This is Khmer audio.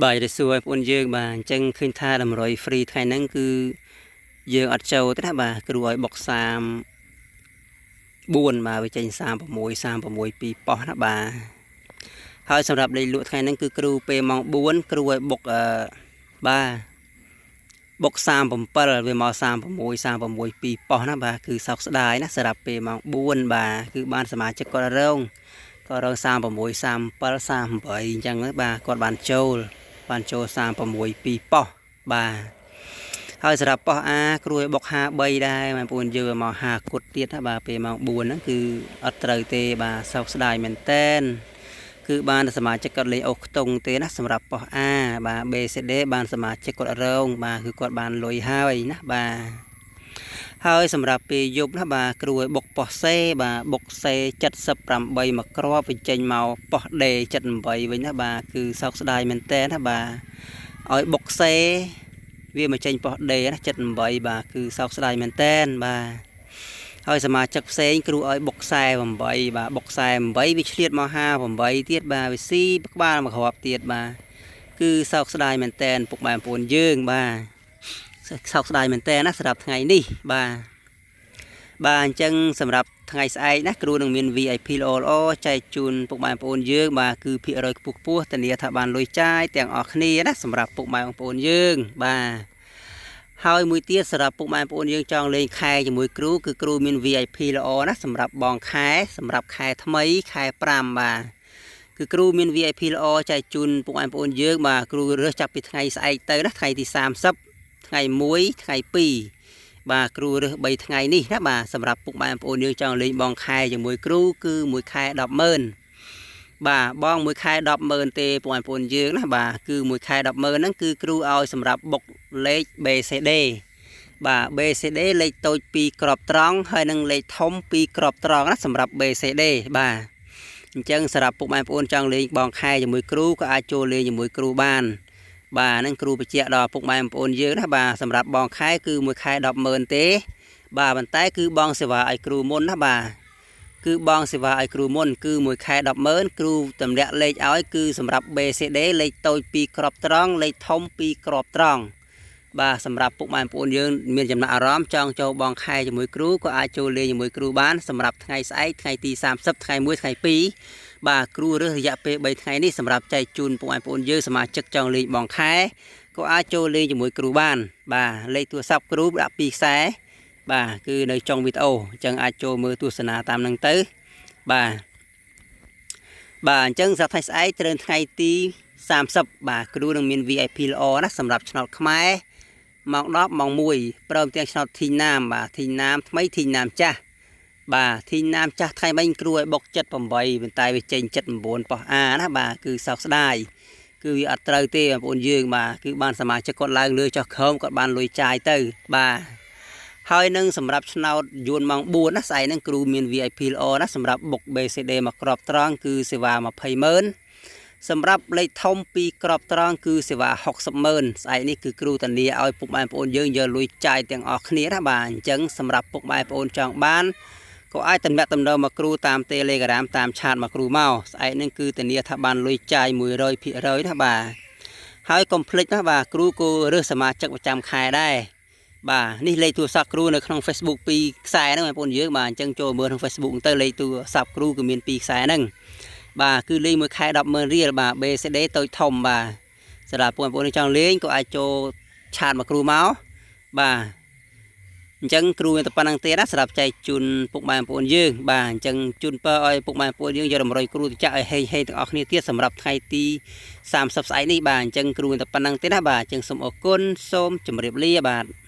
បាទរិសួរបងប្អូនយើងបាទអញ្ចឹងឃើញថាតម្រុយ free ថ្ងៃហ្នឹងគឺយើងអត់ចូលទេណាបាទគ្រូឲ្យបុក34បាទវាចេញ36 36 2ប៉ោះណាបាទហើយសម្រាប់លេខលក់ថ្ងៃហ្នឹងគឺគ្រូពេលម៉ោង4គ្រូឲ្យបុកអឺបាទបុក37វាមក36 36 2ប៉ោះណាបាទគឺសោកស្ដាយណាសម្រាប់ពេលម៉ោង4បាទគឺបានសមាជិកគាត់រងគាត់រង36 37 38អញ្ចឹងបាទគាត់បានចូលបានចូល36 2ប៉ោះបាទហើយសម្រាប់ប៉ោះ A គ្រូឲ្យបុក53ដែរបងប្អូនយើងមក5គុតទៀតណាបាទពេលម៉ោង4ហ្នឹងគឺអត់ត្រូវទេបាទសោកស្ដាយមែនតែនគឺបានសមាជិកគាត់លេងអូសខ្ទង់ទេណាសម្រាប់ប៉ោះ A បាទ BCD បានសមាជិកគាត់រងបាទគឺគាត់បានលុយហើយណាបាទហើយសម្រាប់ពេលយប់ណាបាទគ្រូឲ្យបុកប៉ោះ C បាទបុក C 78មកគ្រាប់បញ្ចេញមកប៉ោះ D 78វិញណាបាទគឺសោកស្ដាយមែនតើណាបាទឲ្យបុក C វាមកចេញប៉ោះ D ណា78បាទគឺសោកស្ដាយមែនតែនបាទហើយសមាជិកផ្សេងគ្រូឲ្យបុក48បាទបុក48វាឆ្លៀតមក58ទៀតបាទវាស៊ីក្បាលមកគ្រាប់ទៀតបាទគឺសោកស្ដាយមែនតែនពុកម៉ែបងប្អូនយើងបាទសោកស្ដាយមែនតែនណាសម្រាប់ថ្ងៃនេះបាទបាទអញ្ចឹងសម្រាប់ថ្ងៃស្អែកណាគ្រូនឹងមាន VIP ល្អល្អចែកជូនពុកម៉ែបងប្អូនយើងបាទគឺភាគរយខ្ពស់ខ្ពស់ធានាថាបានលុយចាយទាំងអស់គ្នាណាសម្រាប់ពុកម៉ែបងប្អូនយើងបាទហើយមួយទៀតសម្រាប់ពុកម៉ែបងប្អូនយើងចង់លេងខែជាមួយគ្រូគឺគ្រូមាន VIP ល្អណាសម្រាប់បងខែសម្រាប់ខែថ្មីខែ5បាទគឺគ្រូមាន VIP ល្អចែកជូនពុកម៉ែបងប្អូនយើងបាទគ្រូរើសចាប់ពីថ្ងៃស្អែកទៅណាថ្ងៃទី30ថ្ងៃ1ថ្ងៃ2បាទគ្រូរើស3ថ្ងៃនេះណាបាទសម្រាប់ពុកម៉ែបងប្អូនយើងចង់លេងបងខែជាមួយគ្រូគឺមួយខែ100000បាទបងមួយខែ100000ទេពុកម៉ែបងប្អូនយើងណាបាទគឺមួយខែ100000ហ្នឹងគឺគ្រូឲ្យសម្រាប់បុកលេខ BCD បាទ BCD លេខតូច2ក្របត្រង់ហើយនិងលេខធំ2ក្របត្រង់ណាសម្រាប់ BCD បាទអញ្ចឹងសម្រាប់ពុកម៉ែបងប្អូនចង់លេងបងខែជាមួយគ្រូក៏អាចចូលលេងជាមួយគ្រូបានបាទហ្នឹងគ្រូបញ្ជាក់ដល់ពុកម៉ែបងប្អូនយើងណាបាទសម្រាប់បងខែគឺមួយខែ100000ទេបាទប៉ុន្តែគឺបងសេវាឲ្យគ្រូមុនណាបាទគឺបងសេវាឲ្យគ្រូមុនគឺមួយខែ100000គ្រូទម្លាក់លេខឲ្យគឺសម្រាប់ BCD លេខតូច2ក្របត្រង់លេខធំ2ក្របត្រង់បាទសម្រាប់ពុកម៉ែបងប្អូនយើងមានចំណាប់អារម្មណ៍ចង់ចូលបងខែជាមួយគ្រូក៏អាចចូលលេងជាមួយគ្រូបានសម្រាប់ថ្ងៃស្អែកថ្ងៃទី30ថ្ងៃ1ថ្ងៃ2បាទគ្រូរើសរយៈពេល3ថ្ងៃនេះសម្រាប់ចែកជូនពុកម៉ែបងប្អូនយើងសមាជិកចង់លេងបងខែក៏អាចចូលលេងជាមួយគ្រូបានបាទលេខទូរស័ព្ទគ្រូដាក់2ខ្សែបាទគឺនៅចុងវីដេអូអញ្ចឹងអាចចូលមើលទស្សនាតាមនឹងទៅបាទបាទអញ្ចឹងសម្រាប់ថ្ងៃស្អែកត្រូវថ្ងៃទី30បាទគ្រូនឹងមាន VIP ល្អណាស់សម្រាប់ឆ្នោតខ្មែរម៉ោង10ម៉ោង1ព្រមទាំងឆ្នោតធីណាមបាទធីណាមថ្មីធីណាមចាស់បាទធីណាមចាស់ថ្ងៃមិញគ្រូឲ្យបុក78ប៉ុន្តែវាចេញ79ប៉ោះអាណាបាទគឺសោកស្ដាយគឺវាអត់ត្រូវទេបងប្អូនយើងបាទគឺបានសមាជិកគាត់ឡើងលើចុះក្រោមគាត់បានលុយចាយទៅបាទហើយនឹងសម្រាប់ឆ្នោតយួនម៉ោង4ណាស្អែកហ្នឹងគ្រូមាន VIP ល្អណាសម្រាប់បុក BCD មកក្របត្រង់គឺសេវា200,000សម្រាប់លេខធំ2ក្របត្រង់គឺសេវា60,000ស្អែកនេះគឺគ្រូធានាឲ្យពុកម៉ែបងប្អូនយើងយកលុយចាយទាំងអស់គ្នាណាបាទអញ្ចឹងសម្រាប់ពុកម៉ែបងប្អូនចង់បានក៏អាចតំណាក់តំណងមកគ្រូតាម Telegram តាម chat មកគ្រូមកស្អែកនេះគឺធានាថាបានលុយចាយ100%ណាបាទហើយកុំភ្លេចណាបាទគ្រូក៏រើសសមាជិកប្រចាំខែដែរបាទនេះលេខទូរស័ព្ទគ្រូនៅក្នុង Facebook ពីរខ្សែហ្នឹងបងប្អូនយើងបាទអញ្ចឹងចូលមើលក្នុង Facebook ទៅលេខទូរស័ព្ទគ្រូគឺមានពីរខ្សែហ្នឹងបាទគឺលេងមួយខែ10,000រៀលបាទ BCD តូចធំបាទសម្រាប់បងប្អូនចង់លេងក៏អាចចូល chat មកគ្រូមកបាទអញ្ចឹងគ្រូមានតែប៉ុណ្្នឹងទេណាសម្រាប់ចែកជូនពុកម៉ែបងប្អូនយើងបាទអញ្ចឹងជូនពរឲ្យពុកម៉ែបងប្អូនយើងយករំរយគ្រូទៅចាក់ឲ្យហេងហេងទាំងអស់គ្នាទៀតសម្រាប់ថ្ងៃទី30ស្អែកនេះបាទអញ្ចឹងគ្រូមានតែប៉ុណ្្នឹងទេណាបាទអញ្ចឹងសូមអរគុណសូមជម្រាបលាបាទ។